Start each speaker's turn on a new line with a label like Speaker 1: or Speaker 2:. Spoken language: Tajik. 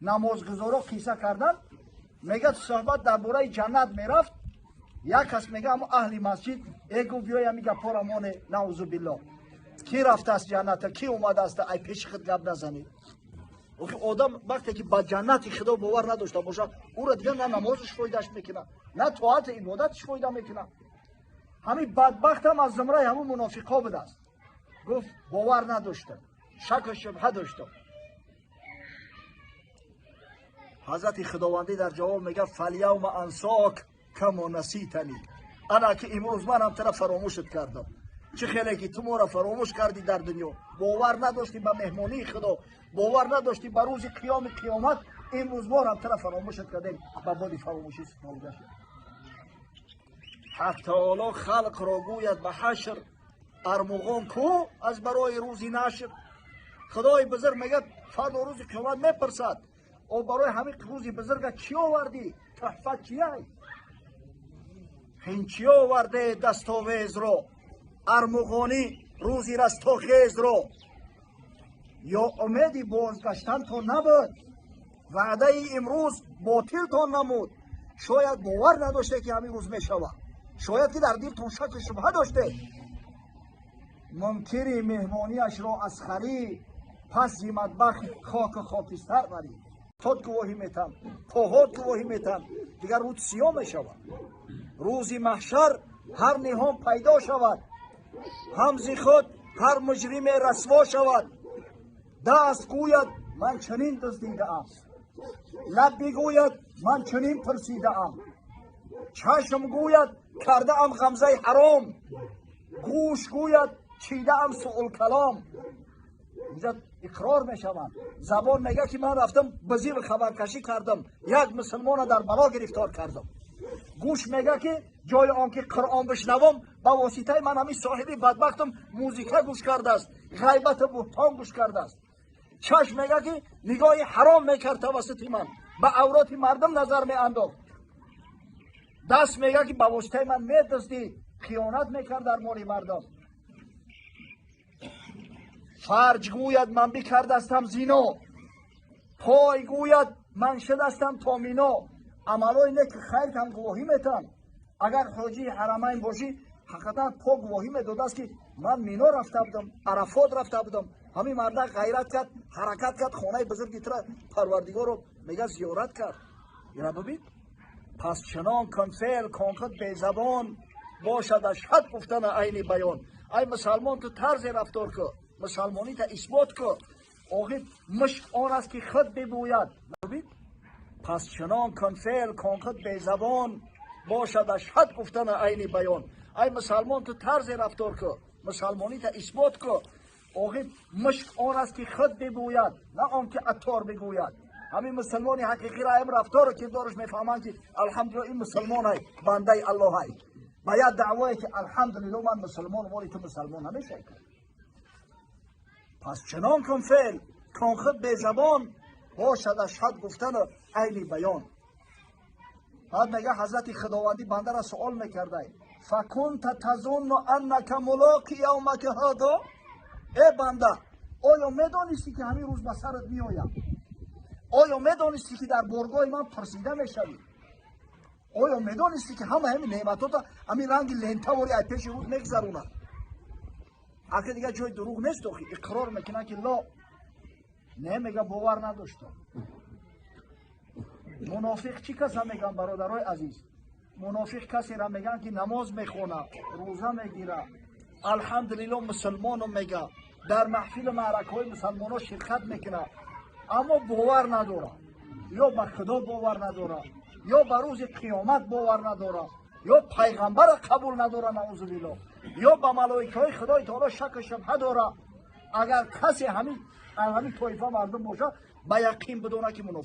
Speaker 1: Намозгузоро қисса кардан, мегӯяд, суҳбат дар бораи ҷаннат мерафт. Як кас мега, ҳамо аҳли масҷид, э, гуфт, биёя ми гапора моне, наузу биллоҳ, ки рафтааст ҷанната, ки омадааст, ай пеши худ гап назанед. Охи, одам вақте ки ба ҷаннати Худо бовар надошта бошад, ӯро дигар на намозаш фоидаш мекунад, на тоату ибодаташ фоида мекунад. Ҳамин бадбахтам аз зумраи ҳамун мунофиқҳо будааст. Гуфт, бовар надоштам, шаку шубҳа доштам. Ҳазрати Худовандӣ дар ҷавоб мегӯяд: фалявма ансок камо наситани, ана ки имрӯз манам тура фаромӯшат кардам. Чӣ хеле ки ту моро фаромӯш кардӣ дар дунё, бовар надоштӣ ба меҳмонии Худо, бовар надоштӣ ба рӯзи қиёми қиёмат, имрӯз морам тура фаромӯшат кардем, ба боди фаромӯшӣ супорида шуд. Ҳақ таоло халқро гӯяд ба ҳашр: армуғон ку аз барои рӯзи нашр? Худои бузург мегӯяд, фардо рӯзи қиёмат мепурсад: о, барои ҳамин рӯзи бузурга чӣ овардӣ, туҳфа чияй, ҳин чӣ оварде? Дастовезро, армуғонӣ рӯзи растохезро, ё умеди бозгаштантон набуд, ваъдаи имрӯз ботилтон намуд. Шояд бовар надоште, ки ҳамин рӯз мешавад, шояд ки дар дилтон шаку шубҳа доштед. Мункири меҳмониашро аз харӣ, пас зи матбах хоку хокистар барӣ. Тот гувоҳӣ метам, поҳот гувоҳӣ метам, дигар рӯз сиёҳ мешавад. Рӯзи маҳшар ҳар ниҳон пайдо шавад, ҳам зи худ ҳар муҷриме расво шавад. Даст гӯяд, ман чунин дуздидаам, лаб бигӯяд, ман чунин пурсидаам, чашм гӯяд, кардаам ғамзаи ҳаром, гӯш гӯяд, чидаам суулкалом. Инҷа иқрор мешаванд. Забон мегӯяд, ки ман рафтам бизир хабаркашӣ кардам, як мусулмона дар бало гирифтор кардам. Гӯш мегӯяд, ки ҷои он ки Қуръон бишнавам, ба воситаи ман ҳамин соҳиби бадбахтам музика гӯш кардааст, ғайбату буҳтон гӯш кардааст. Чашм мегӯяд, ки нигоҳи ҳаром мекард, тавассути ман ба авроти мардум назар меандохт. Даст мегӯяд, ки ба воситаи ман медуздид, хиёнат мекард дар моли мардум. Фарҷ гӯяд, ман бикардастам зино, пой гӯяд, ман шудастам томино. Амалҳои неки хайр ҳам гувоҳӣ метаҳанд. Агар ҳоҷии ҳарамайн бошӣ, ҳақиқатан по гувоҳӣ медодааст, ки ман Мино рафта будам, Арафот рафта будам. Ҳамин мардак ғайрат кард, ҳаракат кард, хонаи бузурги тура Парвардигоро мега зиёрат кард. Ина бибин. Пас чунон кун феъл, кон худ безабон бошад ашҳад гуфтана айни баён. Ай мусалмон, ту тарзе рафтор кун, мусалмонита исбот кун. Охир мушк он аст, ки худ бибӯяд. Бибин. Пас чунон кун феъл, кон худ безабон бошад ашҳад гуфтана айни баён. Ай мусалмон, ту тарзе рафтор кун, мусалмонита исбот кун. Охир мушк он аст, ки худ бибӯяд, на он ки аттор бигӯяд. Ҳамин мусалмони ҳақиқиро ҳам рафтору кирдораш мефаҳманд, ки алҳамдулилла, ин мусалмонай, бандаи Аллоҳай. Ба як даъвое, ки алҳамдулилло, ман мусалмон, воли ту мусалмон намешавӣ. Пас чунон кун феъл, кон худ безабон бошад ашҳад гуфтану айни баён. Баъд мега, ҳазрати Худовандӣ бандара суол мекардай: факунта тазунну аннака мулоқи явмака ҳадо. Э банда, оё медонистӣ, ки ҳамин рӯз ба сарат меояд? Оё медонистӣ, ки дар боргоҳи ман пурсида мешавӣ? Оё медонистӣ, ки ҳама ҳамин неъматота ҳамин ранги лентавори ай пеши рӯз мегзаронад? Аки дигар ҷои дурӯғ нест. Охи иқрор мекунад, ки ло не, мега, бовар надоштам. Мунофиқ чӣ каса мегӯянд, бародарои азиз? Мунофиқ касеро мегӯянд, ки намоз мехонад, рӯза мегирад, алҳамдулилло, мусулмону мега, дар маҳфилу маъракаҳои мусалмонҳо ширкат мекунад, аммо бовар надорад, ё ба Худо бовар надорад, ё ба рӯзи қиёмат бовар надорад, ё пайғамбарро қабул надорад, наузубилло, ё ба малоикаҳои Худои таоло шаку шубҳа дорад. Агар касе ҳамин тоифа мардум бошад, ба яқин бидонад, ки мунофиқ.